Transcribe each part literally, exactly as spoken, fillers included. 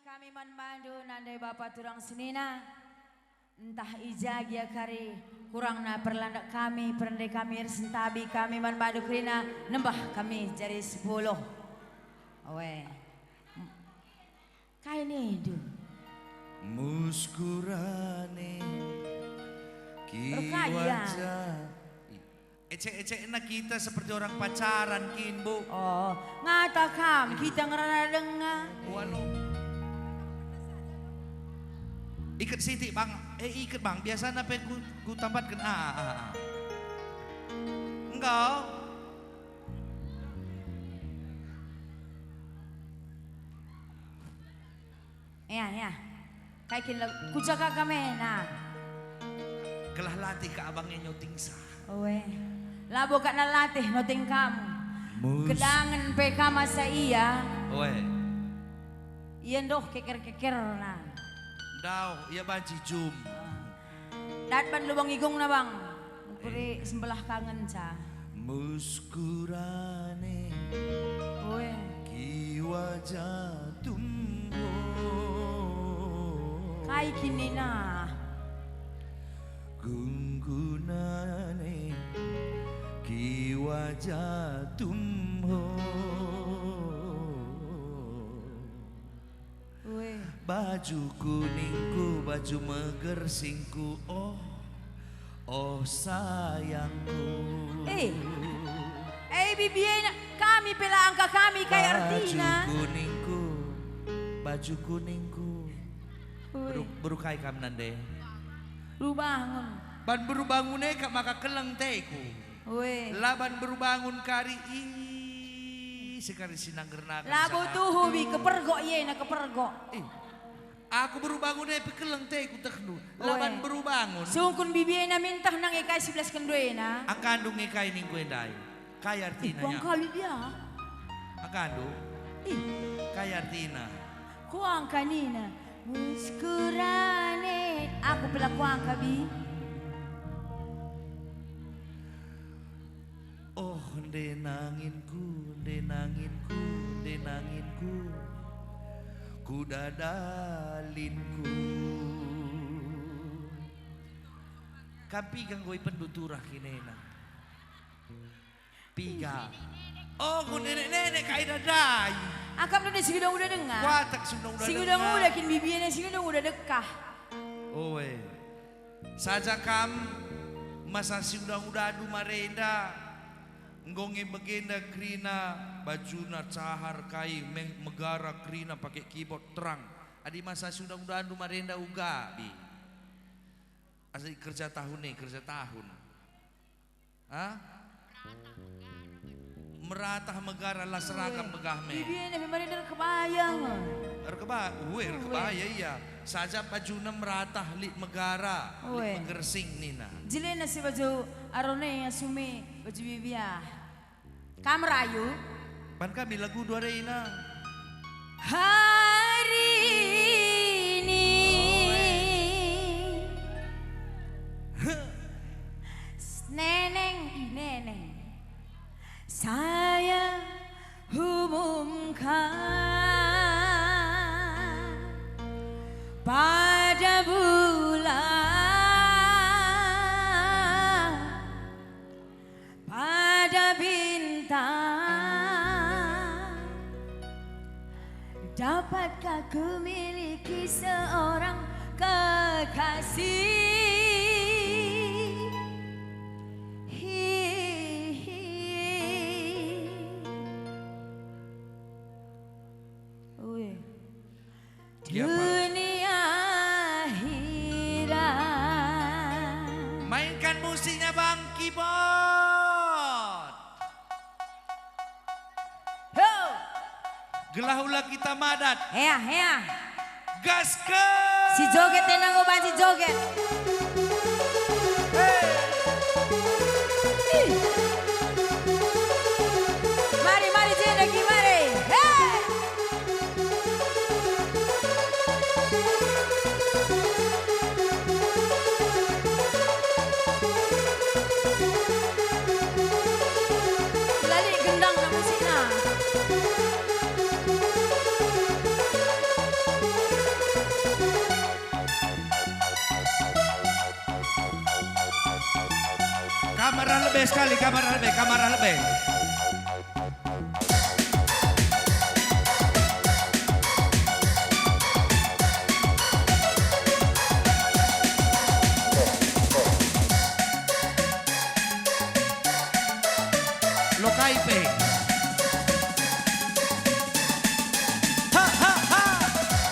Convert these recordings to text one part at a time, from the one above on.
Kami man bandu nande bapa turang senina, ntah i ja gia kari kurangna perlandak kami, perende kami, ersentabi kami man bandu kerina nembah kami jari sepuluh. Oe. Kai nindu? Muskurane Erkaya. Kiwaja. Ecek-ecekna kita seperti orang pacaran kin, Bu. Oh, ngata kam kita ngerana denga. Waduh. Iket sitik, Bang. Eh, iket, Bang. Biasana pe ku, ku tambatken. Ah, ah, ah. Enggak. Ya, ya. Kai kin la-, kujaga kami, nah. Kelah latih ka abang e nyoting sa. Oe. Labo ka nalatih noting kam. Mus- Kedangen pe kam asa ia. Oe. Ia ndoh keker-kekerna. Ndauh, ia banci jum. Dat ban lubang igungna, Bang. Mukuri sembelah kangen ca. Muskurane. Oe. Kiwaja tumbuh. Kai kin nina? Gunggunane kiwaja tumbuh. Weh. Baju kuningku, baju megersingku, oh, oh sayangku. Eh, eh, bibiena, kami pe la angka kami, kai artina? Baju kuningku, baju kuningku. Weh. Beru, beru kai kam nande? Beru bangun. Ban beru bangun e kap maka keleng teku. Ue. Laban beru bangun kari, ih, sekari si nangger-nangger. Labo tuhu bi, kepergok iena, kepergok. Ih. Aku beru bangun e pe keleng teku tehndu. Laban beru bangun. Sungkun bibiena mintah nang e kai si belasken duena. Angkandu nge kai ningku e ndai. Kai artina nya? Kuangka bi bia. Angkandu. Ih. Kai artina? Kuangka nina. Muskurane. Aku pe la kuangka bi. Oh, ndenanginku, ndenanginku, ndenanginku, kuda dalinku. Kam piga enggo ipendu turah kinena? Piga? Oh, ku nenek-nenek kai dadai. Akapna deh si nguda-nguda denga. Kuatek si nguda-nguda denga. Si nguda-nguda kin bibiena si nguda-nguda dekah. Oe. Saja kam masa si nguda-ngudandu marenda, enggo nge bagenda kerina, bajuna cahar kai, meng-, megara kerina pake keyboard terang. Adi masa si nguda-ngudandu marenda uga, bi. Asa kerja tahun e, kerja tahun. Ha? Meratah megara la seragam megah me. Bibiena pe marenda erkebaya nge. Erkeba-, ue, erkebaya ia. Saja bajuna meratah lit megara, lit megersing nina. Jelena si baju arone asume baju bibia. Kam rayu? Ban kami lagu duarena. Hari ini. Huh. Neneng, ih, neneng. Saya umumkan pada bulan, pada bintang. Dapatkah ku miliki seorang kekasih? Weh. Dunia hiran. Mainkan musiknya, Bang, keyboard. Ho. Gelah ula kita madat. Hea, hea. Gasken. Si joget e nanggo banci joget. Hei. Ih. Mari, mari, jenda ki, mari. Hei. Lali gendang na musikna. Arah lebe sekali, kam arah lebe, kam arah lebe. Lokai pe. Ha, ha, ha.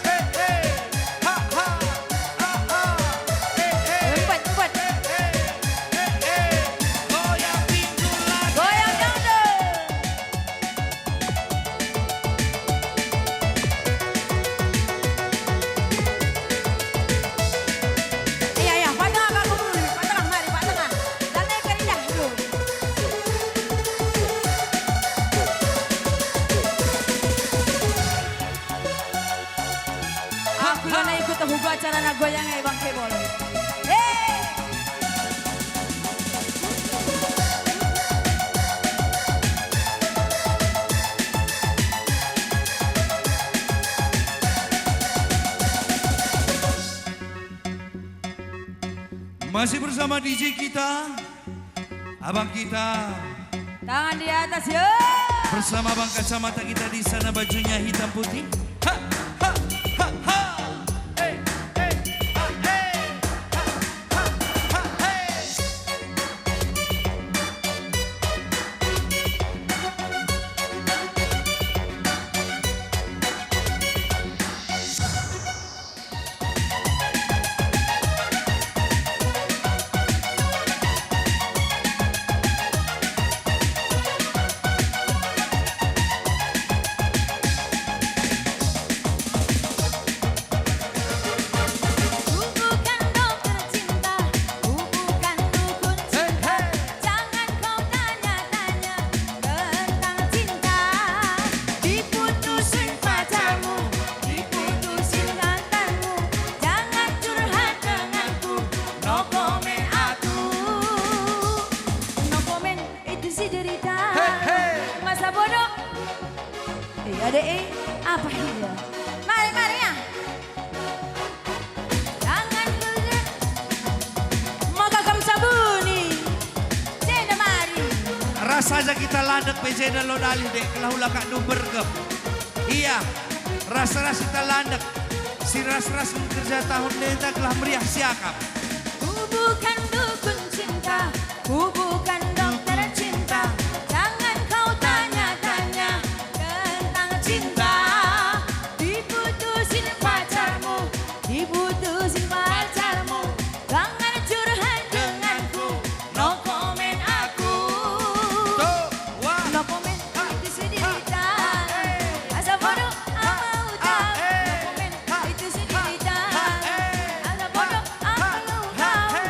He, he. Ha, ha. Ha, ha. He, he. Empat, empat. He, he. He, he. Goyang pinggul lagi. Goyang dangdut. Iya, iya, Pak Tengah, Pak Gubernur, Pak Tengah, mari, Pak Tengah. Lanai kerindah, yo. Aku lanai ikut tahu acara na goyang e, Bang Kebol. Hei! Masih bersama D J kita, abang kita. Tangan di atas, yo. Bersama abang kacamata kita di sana, bajunya hitam putih. Ha, ha, ha, ha. Eh, eh, ha, eh. Ha, ha, ha, ha, eh. Ku bukan dokter cinta, ku bukan dukun cinta. Jangan kau tanya-tanya tentang cinta. Diputusin pacarmu, diputusin mantanmu, jangan curhat denganku. No comment aku. No comment, itu si derita. Masa bodoh. Eh, ada, eh, apa ini? Mari, mari, ya. Jangan dulu. Maka kam sabuni. Jenda mari. Ras saja kita landek pe jenda lo dalih dek, gelah ula kak dumbergep. Iya, ras-ras kita landek. Si ras-ras kerja tahun denta gelah meriah siakap. Ku bukan dukun cinta, ku bukan dokter cinta. Jangan kau tanya-tanya tentang cinta. Diputusin pacarmu, diputusin pacarmu. Jangan curhat denganku, no comment aku. Tuh, wah. No comment, itu si derita. Asa bodoh, ah, mau tahu. No comment, itu si derita. Asa bodoh, ah, mau tahu.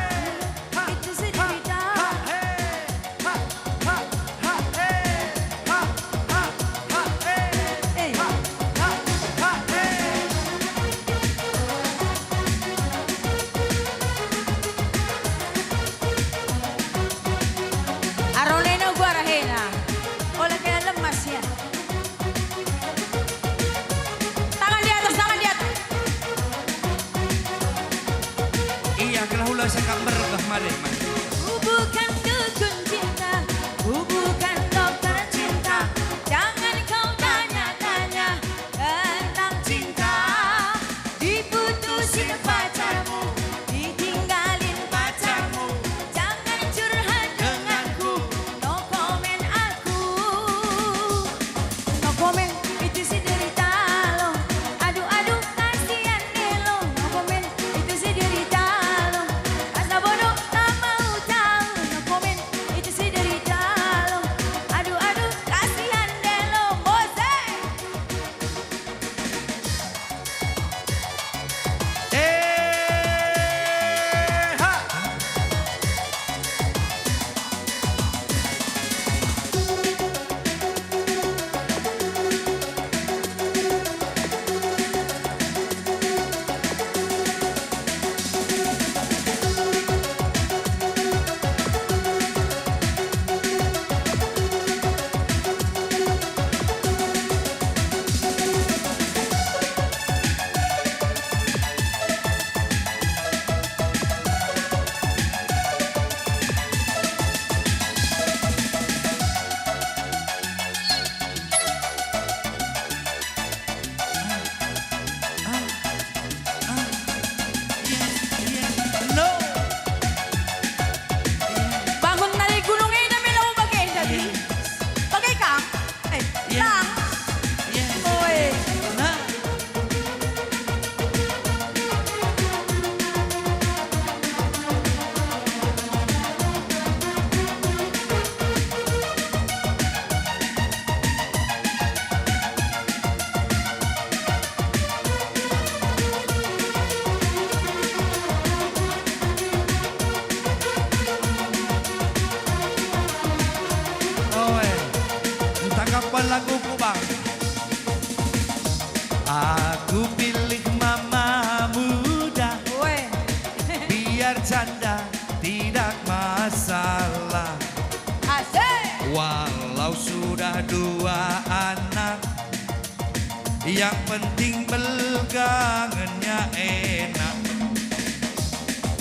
Yang penting belgangennya enak.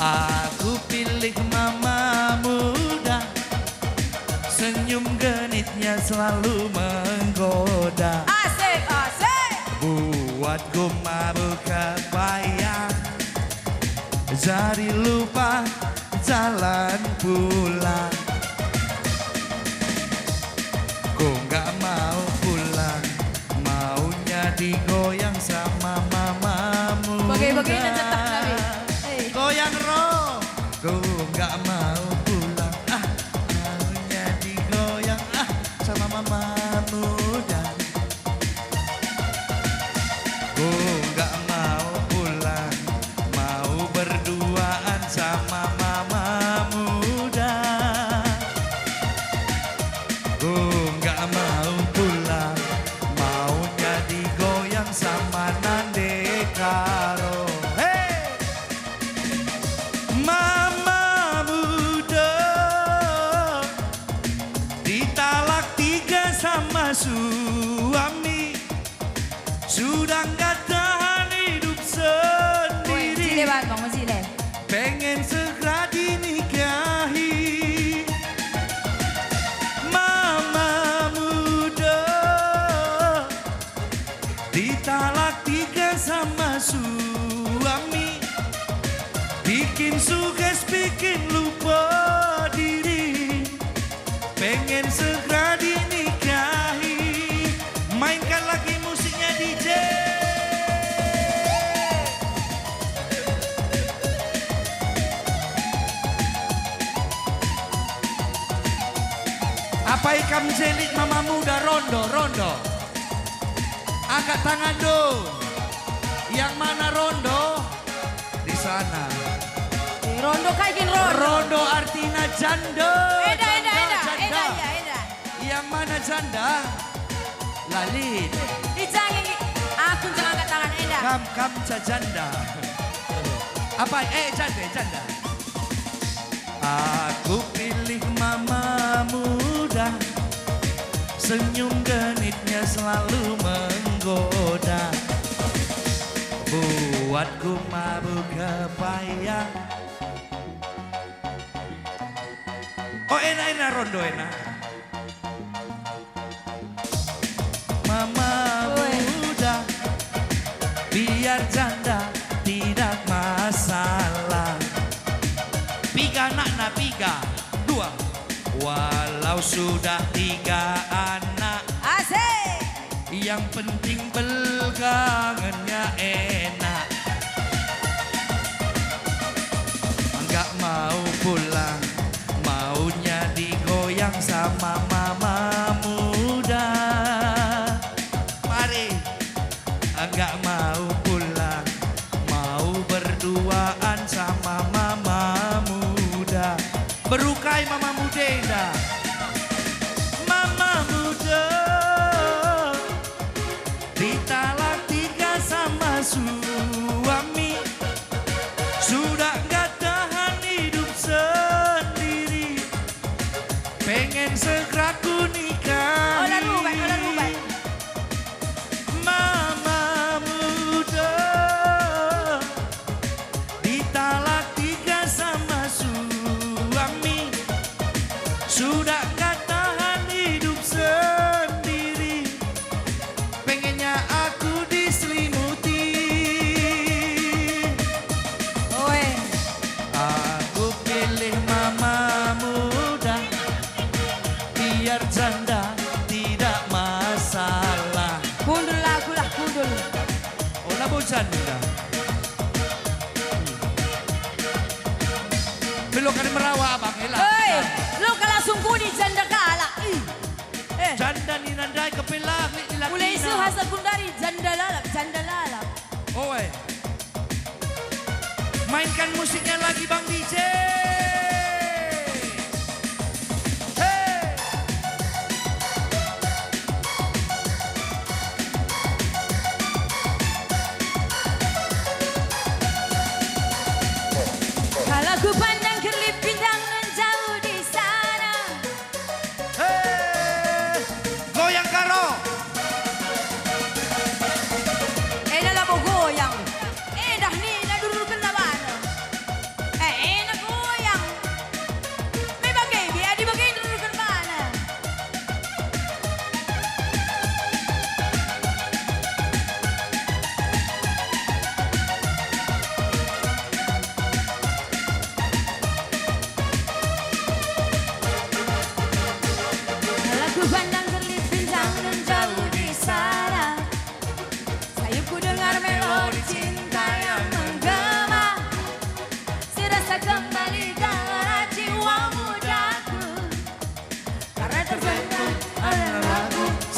Aku pilih mama muda, senyum genitnya selalu menggoda. Asik, asik. Buatku mabuk kepayang, jadi lupa jalan pulang. Ku nggak mau pulang, maunya digoyang sama mama muda. Bagai-bagai dan cetak kami. Hei. Goyang, Ro. Ku nggak mau pulang, ah, maunya digoyang, ah, sama mama muda. Ku nggak mau pulang, mau berduaan sama mama muda. Ku nggak mau pulang, maunya digoyang sama Nande Karo. Hei! Mama muda ditalak tiga sama suami, sudah nggak tahan hidup sendiri. Woi, mejile, Bang, mejile. Pengen segera dinikahi. Mama muda ditalak tiga sama suami, bikin sukses, bikin lupa diri, pengen segera dinikahi. Mainkan lagi musiknya, D J. Apai kam njelit mama muda? Rondo, rondo. Angkat tangan dulu. Yang mana rondo? Di sana. Eh, rondo kai kin rondo? Rondo artina janda. Enda, enda, janda, enda, janda. Enda, ya, enda. Yang mana janda? Lalit. Di jangi, aku jangan angkat tangan, enda. Kam, kam ca janda. Apa? Eh, janda, janda. Aku pilih mama muda, senyum genitnya selalu menggoda. Buatku mabuk kepayang. Oh, enak, enak, rondo enak. Mama muda, biar janda tidak masalah. Piga anakna, piga? Dua. Walau sudah tiga anak. Asik. Yang penting belgangennya enak. Enggak mau pulang, maunya digoyang sama mama muda. Mari. Enggak mau pulang, mau berduaan sama mama muda. Berukai mama muda enda. Mama muda. Ditalak tiga sama suami, sudah nggak tahan hidup sendiri, pengen segera ku nikahi. Ola rubat, ola rubat. Mama muda. Ditalak tiga sama suami, sudah nggak tahan hidup sendiri, pengennya aku diselimuti. Oe. Aku pilih mama muda, biar janda tidak masalah. Kundul lagu lah, kundul. Oh, labo janda. Belok kali merawa, Abang, elah. Hei, lo kalah sungkuni janda kalak. Ih. Eh. Janda nina ndai kepelak, lit dilakina. Mulai isu hasa gundari janda lalap, janda lalap. Oe. Mainkan musiknya lagi, Bang D J. Hei. Kalau ku pandang kerlip bintang menjauh di sana. Hei. Goyang Karo.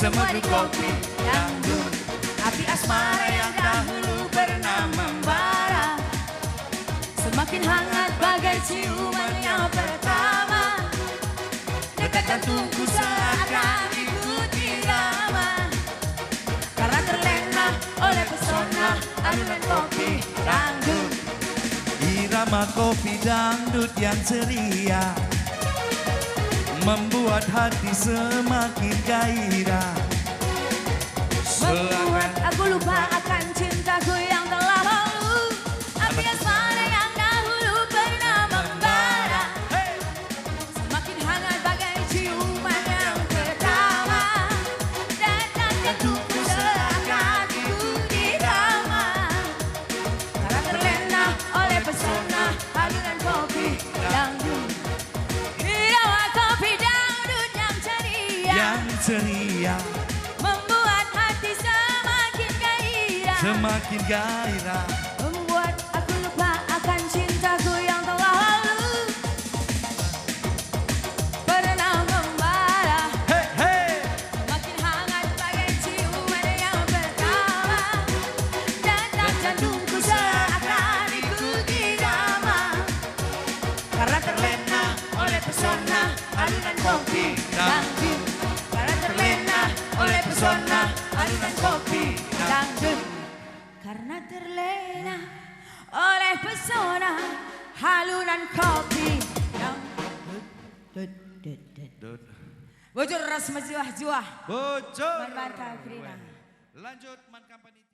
Madu kopi dangdut. Api asmara yang dahulu pernah membara semakin hangat bagai ciuman yang pertama. Detak jantungku seakan ikut irama karena terlena oleh pesona alunan kopi dangdut. Irama kopi dangdut yang ceria membuat hati semakin gairah. Membuat aku lupa akan cintaku yang telah lalu. Api asmara yang dahulu pernah membara semakin hangat bagai ciuman yang pertama. Detak jantungku seakan ikut irama karena terlena oleh pesona alunan kopi dangdut. Irama kopi dangdut yang ceria. Yang ceria. Membuat hati semakin gairah. Semakin gairah. Membuat aku lupa akan cintaku yang telah lalu. Pernah membara. Hey, hey. Makin hangat bagai ciuman yang pertama. Detak jantungku seakan ikut irama karena terlena oleh pesona alunan kopi dangdut. Karena terlena oleh pesona alunan kopi dangdut. Karena terlena oleh pesona alunan kopi dangdut. Dut, dut, dut, dut. Dut. Bujur ras mejuah-juah. Bujur. Man-man ka kerina. Lanjut man kampanye.